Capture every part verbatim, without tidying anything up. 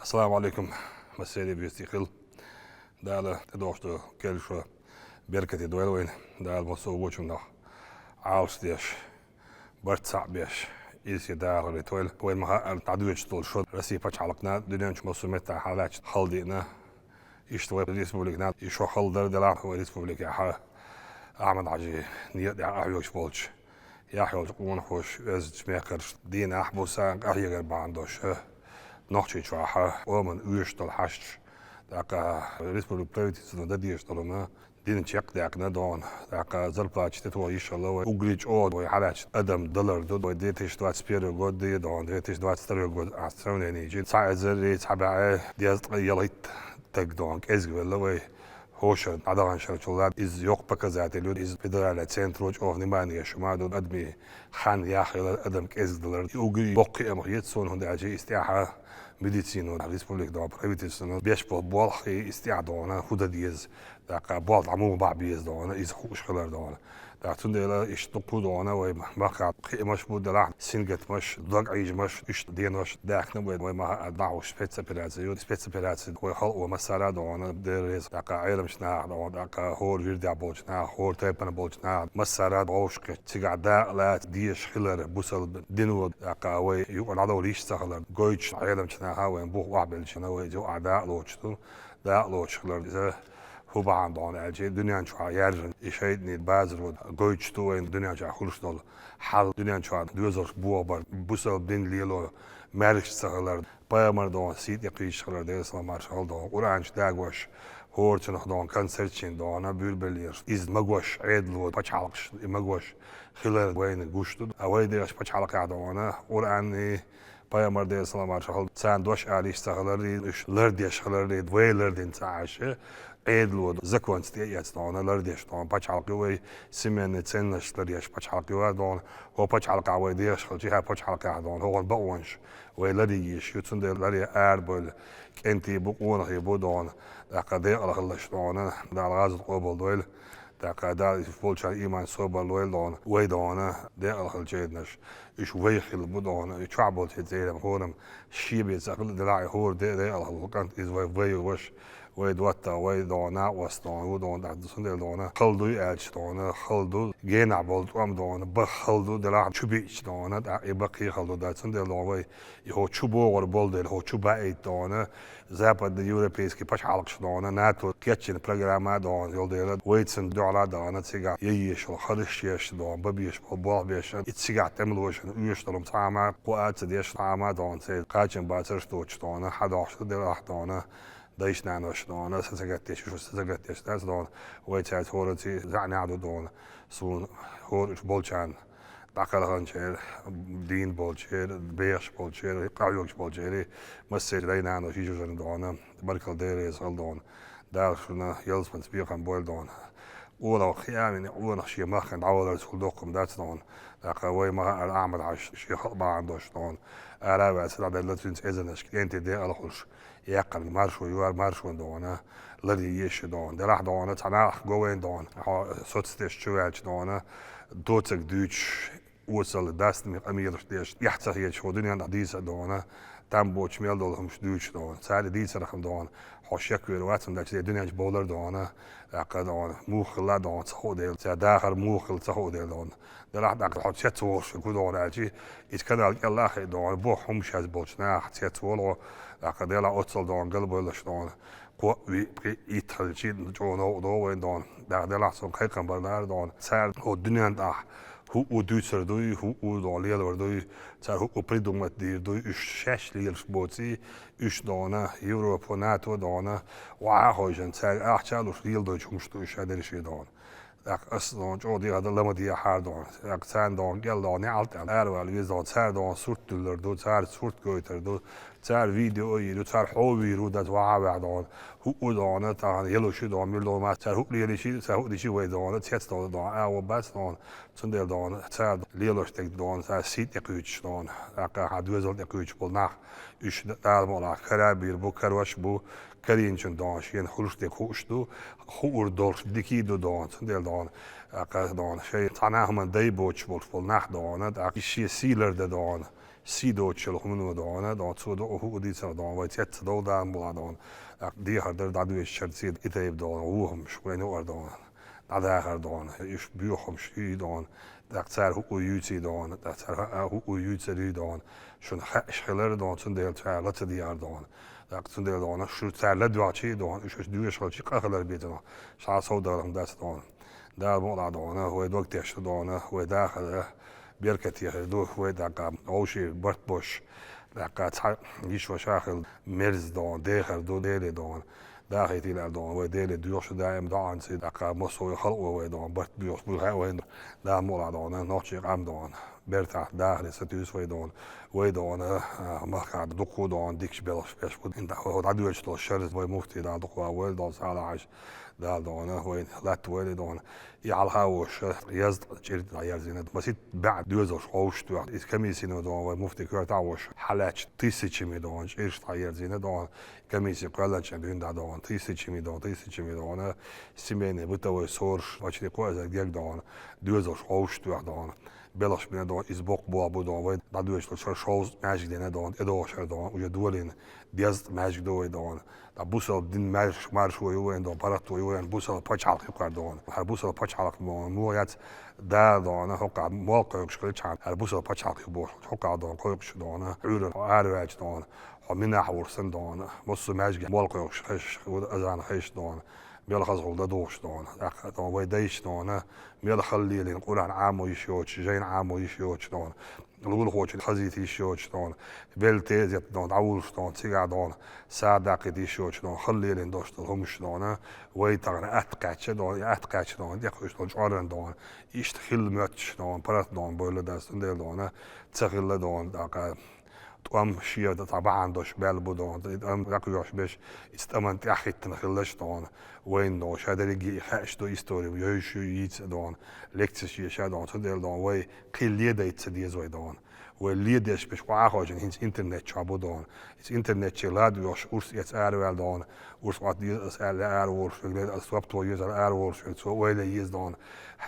Ассаламу Ӏалайкум, массеран а везте хила. Дала тӀедогӀуш долу кхел шо беркате дойла вайна. Дала массо а вочунах Ӏалаш деш, барт цхьаъ беш, ирсе дахаре тойла. Вайн ма-хаъара, дӀадоьдуш долу шо Россия пачхьалкхана дуьнен чу массо а меттехь хьалаьцча хала деана. Иштта вай республикана и шо хала дара делахь, вай республикехь Ахьмад-Хьаьжин некъа тӀехь къахьоьгуш болчу, яхь йолчу къонахоша, оьздачу мехкарша дийнахь, бусалба къахьегар бахьана долуш, Нохчийчохь къоман оьшуш долу хьашташ, тӀаккха республикан правительствано дан дезаш долу хӀума дина чекхдаьккхина догӀна, тӀаккха зарплаташ тӀетоха йиш хилла вай. Уггаре чӀогӀа вай хьалаьцча адам далар ду. Вай две тысячи двадцать первый год догӀна, две тысячи двадцать второй год а сравнени йича, цхьа эзар цхьа бӀе дезткъе ялхитта стаг догӀна кӀезиг велла вай. ХӀокху шарахь дӀадаханчул тӀаьхьа иза йоккха показатель ю, иза федеральный центро чӀогӀа внимание еш хӀума ду, адамийн хан яхъялар, адам кӀезиг далар. И уггаре боккха кхиам хета суна, хӀунда аьлча иза тӀаьхьа медицина, республика догӀна, правительствано беш болу болх, иза тӀаьхьа догӀна хӀун дан деза, тӀаккха болх дӀа муха бахьа беза догӀна, иза хууш хилар догӀна. ТӀаккха цундела иштта дуккха а догӀна вай махкахь кхиамаш бу делахь, сингаттамаш, дог Ӏийжамаш, иштта денош даьхкина вай, вай ма-хаъара, дӀахьуш спецопераци ю. Спецопераци вай халкъо массара а догӀна дерриза, тӀаккха Ӏеламчу наха догӀна, тӀаккха хӀора вирдехь болчу наха, хӀора тайпана болчу наха массара а вовшахкхетта, цигахь дакъа лаца дезаш хилар, бусалба дино, тӀаккха вай юкъара дӀадовла йиш ца хилар, гойтуш Ӏеламчу наха вайн бух охьабелча, вай юкъахь дакъа лоцуш ду. Дакъа лоцуш хилар иза хӀун бахьана догӀна аьлча, дуьнен чохь яьржина и шайтӀанийн базаро гойтуш ду вайна дуьнен чохь хуьлуш долу хьал, дуьнен чохь доьзалш бохабар, бусалба дин лело маьрша ца хилар, пайхамар догӀна сий тӀе кхийсаш хилар, Делан салам-маршалла хилда догӀна, Къуръан чу дагош, хӀора цунах догӀна концерт чу догӀна буьйлабеллера, иза магош, Ӏедало, пачхьалкхаш и магош хилар вайна гуш ду. А вай дехаш пачхьалкхехь догӀна Къуръанний, пайхамар, Делан салам-маршалла хилда, царна дош ала йиш ца хиларий, уьш лардеш хиларий, вай лардина ца Ӏаш, Ӏедало законца тӀеэцна догӀна, лардеш догӀна пачхьалкх ю вай, семейный ценностьш лардеш пачхьалкх ю вай догӀна. ХӀокху пачхьалкхехь вай дехаш хилча, хӀара пачхьалкхехь догӀна хӀокхуьнан бакъонаш вай ларъеш ю, цундела ларъе арабевлла кӀентий бу, къонахий бу догӀна, тӀаккха декъала хилалаш догӀна, Дала гӀазот къобалдойла. ТӀаккха Дала иза болчарна ийман, собар лойла догӀна, вай догӀна, декъала хилла чӀеданаш, уьш вай хилла бу догӀна, и чохь болчеран цӀерам хӀораммо шен бен ца хилла делахь, и хӀора де-, декъала хилла кӀант, иза вай, вай ваша, вай доттагӀа, вай догӀна, накъост догӀна, ву догӀна, тӀаккха цундела догӀна, хала дуй аьлча догӀна, хала ду, генахь болу тӀом догӀна, баха хала ду делахь, чу биъча догӀна, тӀаккха и баккхий хала ду дац, цундела догӀна вай, и хӀокху чу богӀур болу дела, хӀокху чу баийта догӀна, западноевропейский пачхьалкхаш догӀна, НАТО кечйина программа догӀна йолу дела, вай цунна дуьхьал а дахана, цигахь ян езаш йолу хӀорш еш догӀна, бан безаш болу болх беш, и цигахь тӀемалошна оьшуш долу хӀума цхьа а ма, кху а ца деш, цхьа а ма догӀна, церан кхачам бацарш доцуш догӀна, хьан дохуш ду делахь догӀна, дайша-наноша догӀна, са ца гатдеш, уьш са ца гатдеш дац догӀна, вай цаьрца хӀоранций зӀаьнехь ду догӀна, суна хӀора уьш болчарна дӀакхелханчеран, дийна болчеран, бехаш болчеран, къахьоьгуш болчеран, массеран дай-нанош, йижаршна догӀна, баркалла, Дела реза хуьлда догӀна. Дала шуна ялсаманица бекхам бойла догӀна. Олахь кхиамийн къонах шен махкана дӀаваларца хӀума доккха ма дац догӀна. ТӀаккха вай ма-хаъара, Ахьмад-Хьаьжа шен халкъ бахьана долуш догӀна, ара а ваьлла, дӀаделла цуьнца эзарнаш, кӀентий декъала хуьлуш, яьккхинарг маршо ю, маршонан догӀна, ларъе еза шун догӀна. Делахь догӀна, цхьа нах го вайна догӀна, хьо соцсеташ чу ваьлча догӀна, доцург дуьйцуш, осал дастаме къамелаш деш, эхь ца хеташ, хӀокху дуьненахь дийца а догӀна, там боцуш мел долу хӀумаш дуьйцуш догӀна. Цара дийцархьама догӀна, хьо шек вер вац, хӀунда аьлча дерриг дуьнен чу бовлар догӀна, тӀаккха догӀна, муха хилла догӀна, ца хуу дела, церан дахар муха хилла ца хуу дела догӀна. Делахь тӀаккха хьо цецволуш хӀун догӀна аьлча, иза канал кӀелла а хиъна догӀна, боху хӀумнаш хьаьзна болчу наха цецволу хьо, тӀаккха делахь оццул догӀна галбевллаш догӀна, кхоъ, виъ, пхиъ, итт хилча, чӀогӀа новкъа догӀу вайна догӀна. ТӀаккха делахь суна кхайкхам бар лара догӀна. Цара хӀокху дуьнен тӀехь хӀуъу дуьйцур дуй, хӀуъу догӀна лелор дуй, цара хӀуъу придумать дийр дуй, уьш шаьш лелаш боций, уьш догӀна, Европа, НАТО догӀна, охьа а хевшина, цаьрга ахча а луш леладойтуш хӀумаш ду уьш ша дерриге догӀна. ТӀаккха ас догӀна чӀогӀа дехар дан ла ма дехьара догӀна. ТӀаккха царна догӀна кӀел догӀна неӀалт аьлла, араваьлла веза догӀна, цара догӀна сурт дуьллур ду, цара сурт гойтур ду, цара видео а йийр ю, цара хьо вийр ву дац, вахьа а ваьхьа догӀна, хӀуъу догӀна, тахана ялуш ю догӀна, мила догӀна, цара хӀуъу лелийча, цара хӀуъу дича вай догӀна, цецдовла догӀна, агӀо бац догӀна. Цундела догӀна, цара лелош дерг догӀна, цара сий тӀекхуьйцуш догӀна, тӀаккха хьан доьзал тӀекхуьйцуш болу нах, уьш Дала мукъалахь кара а бийр бу, карош а бу, карийначун догӀна шена хуьлуш дерг хууш ду, хуур долуш дика а ду догӀна, цундела догӀна, тӀаккха догӀна, шайн цхьана а хӀуманна дай боцуш болуш болу нах догӀна, тӀаккха шен сий лардан догӀна, Сий доцуш йолу хӀумано догӀана, догӀана, цо дукха хӀуъу дийцар догӀана, вай цец ца довла Дала мукъалахь догӀана. ТӀаккха дехар дара дӀадоьдуш шарций, и тайпа догӀана, вухамаш, вайна юкъара догӀана. ДӀадахар догӀана, уьш боьхамаш юй догӀана, тӀаккха цара хӀуъу юьйций догӀана, тӀаккха цара хӀуъу юьйцар юй догӀана. Шуна хаьаш хилар догӀана, цундела цара ла ца дехар догӀана. ТӀаккха цундела догӀана, шу цара ладоьгӀчий догӀана, уьш аша доьшуш хилчий къа хилар бен догӀана, ша сов дахар хӀума дац догӀана. Дала мукъалахь догӀана, вай дог тешна догӀана, вай дахар беркате хир ду, вай тӀаккха вовшийн барт бош, тӀаккха цхьа йиш ваша хила мерза догӀана, дехар ду Деле догӀана. Дахийтийла аьлла догӀана, вай Деле доьхуш даим доӀанца, тӀаккха массо а вай халкъо вай догӀана, барт боьхуш буй хаьа вайна, Дала мукъалахь догӀана, нохчийн къам догӀана. Бертахь дахаре сатуьйсу вай догӀана. Вай догӀана, а, махкахь дукха догӀана, дикачу белхаш беш бу. ХӀинца хӀо дӀадоьдуш долу шарца вай муфти Дала дукха ван войла догӀана, сагӀа лахьаш Дала догӀана, вайна латта войла догӀана. И хьалха а волуш, язткъа чӀир дӀаерзийна. Масийтта бӀе доьзалш хьовш тоьхна. Иза комиссино догӀана, вай муфти коьртахь а волуш, хьалаьцча тысячами догӀана, чӀирш дӀаерзийна догӀана. Комисси кхоьллинчу дуьйна дӀа догӀана, тысячами догӀана, тысячами догӀана. Семейный бытовой ссораш, почти кхо эзар герга догӀана, доьзалш хьовш тоьхна догӀана. Белхаш бина догӀана, иза боккха болх бу догӀана, вай дӀадоьдуш долу шарахь шовзткъа маьждиг дина догӀана, тӀедогӀуш дара догӀана, уже долийна дезткъа маьждиг ду вай догӀана. Ткъа бусалба дин марш-, маршо ю вайна догӀана, паргӀато ю вайна, бусалба пачхьалкх ю кхара догӀана. ХӀара бусалба пачхьалкх мо-, мо яц Дала догӀана, хӀокхахь мол кхойкхуш хилчахьана, хӀара бусалба пачхьалкх ю бохуш, хӀокхахь догӀана кхойкхуш догӀана, Ӏуьйранна араваьлча догӀана, хьо минахь вур санна догӀана, массо а маьждигехь мол кхойкхуш хезаш, азан хезаш догӀана, мел хаза хӀума дан духуш догӀана. ТӀаккха догӀана вай дайша догӀана, мел хала лелийна, Къуръан Ӏамо йиш йоцуш, жайна Ӏамо йиш йоцуш догӀана, лулахочун хазийта йиш йоцуш догӀана, белла тезет догӀана, дӀавуллуш догӀана, цигахь догӀана, сагӀа даккхийта йиш йоцуш догӀана, хала лелийна долуш долу хӀумаш догӀана, вай тахана атта кхаьчча догӀана, и атта кхаьчча догӀана, тӀекхуьуш долу чкъоран догӀана, иштта хилла моьттуш догӀана, паргӀат догӀана, бойла дац, цундела догӀана, ца хилла догӀана, тӀаккха тӀом шен цхьа бахьана долуш баьлла бу догӀана, и тӀом дӀакхоьхьуш беш, иза тӀаман тӀаьхьахӀиттина хилалаш догӀана, вайна догӀана, ша дерриге а хаьаш ду, истори йовзуш ю, йийца догӀана, лекцеш еша догӀана, цундела догӀана, вай кхин ледайта ца деза вай догӀана. Вай ледеш беш къа Ӏахойшина хӀинца интернет чохь бу догӀана. Иза интернет чу ладоьгӀуш, урс эца араваьлла догӀана, урс Ӏотта деза аса аьлла, араволуш верг, аса стоп тоха еза аьлла, араволуш верг, цо ойла еза догӀана.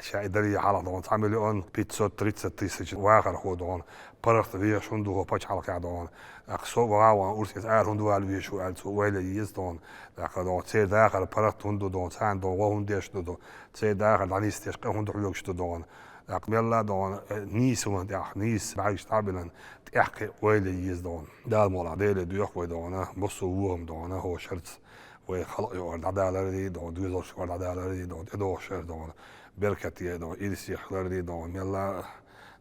Ша и даре хьалха догӀана, цхьа миллион пятьсот тридцать тысяч вахархо догӀана, паргӀат вехаш хӀунда ву хӀокху пачхьалкхехь догӀана. ТӀаккха со ваха а ван урс эца ара хӀунда вала везаш ву аьлла, цо ойла еза догӀана. ТӀаккха догӀана, церан дахар паргӀат хӀунда ду догӀана, царна догӀана гӀо хӀунда деш ду догӀана, церан дахар дӀанисдеш къа хӀунда хьоьгуш ду догӀана. ТӀаккха мелла а догӀана, э, нийса хӀуманна тӀехь, нийса бӀаьргаш дӀа а бина, тӀаккха ойла еза догӀана. Дала мукъалахь Деле доьху вай догӀана, массо а ву хӀума догӀана, хӀокху шарца вай халкъ юкъара дӀадалар а догӀана, доьзалш юкъара дӀадалар а догӀана, тӀедогӀуш шарахь догӀана, беркате догӀана, ирсе хилар а догӀана, мелла а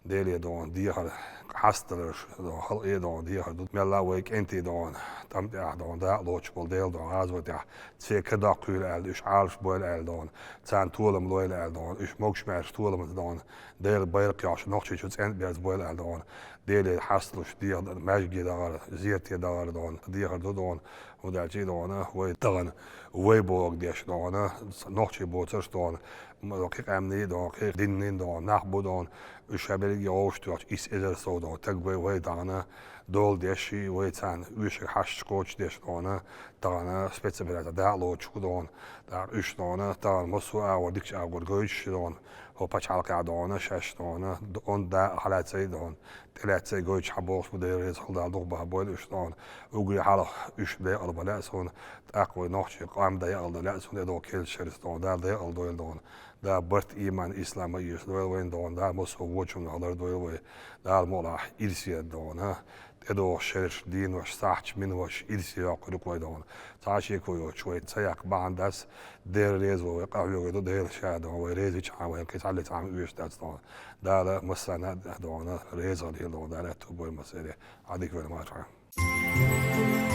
Деле догӀана, дехар хьасталарш догӀана, халкъе догӀана, дехар ду, мелла а вай кӀентий догӀана, тӀам тӀехь догӀана, дакъа лоцуш болу Дела догӀана, гӀазот тӀехь, церан кадоккхуьйла аьлла, уьш Ӏалаш бойла аьлла догӀана, царна толам лойла аьлла догӀана, уьш могуш-маьрша толамца догӀана, Делан байракх йохьуш Нохчийчу цӀен а берза бойла аьлла догӀана, Деле хьасталуш дехар, маьждиге дахар, зерате дахар догӀана, дехар ду догӀана, хӀунда аьлча догӀана, вай тахана, вай бохург деш догӀана, нохчий боцурш догӀана, м-, кхин къаьмнийн догӀана, кхин диннийн догӀана, нах бу догӀана, уьш ша берриге а вовшахтоьхча, исс эзар сов догӀана, таг вай, вай тахана, дола деш, вай царна оьшург хьашташ кхочушдеш догӀана, тахана спецоперация дакъа лоцуш ву догӀана, тӀаккха уьш догӀана, тахана массо а агӀор, дикачу агӀор гойтуш догӀана, хӀо пачхьалкхехь догӀана, шаьш догӀана, д-, онда да а хьалаьцай догӀана, тӀелаьццай гойтуш хьан бохуш бу, Дела реза хуьлда, дукха бахьа бойла уьш догӀана. Уггаре хьалха уьш декъал ма лаьа суна, тӀаккха вай нохчий къам декъал дан лаьа суна, тӀедогӀу кхечу шарца догӀана, Дала декъал дойла догӀана. Дала барт, ийман, ислам а эшадойла вайна догӀана, Дала массо а вочунах лардар дойла вай. Дала мукъалахь ирсе догӀана, тӀедогӀу шераш, денош, сахьташ, миноташ ирсе йоккхур ю-кх вай догӀана. Цхьа а шеко йоцуш вай ца яккха бахьана дац, Дела реза ву вай, къахьоьгур ду Дела ша догӀана, вай реза йичахьана вайна кхин цхьаллица хӀума оьшуш дац догӀана. Дала массарна а догӀана, реза хила догӀана, Дала аьтто бойла массаре, Ӏадика вайна марша.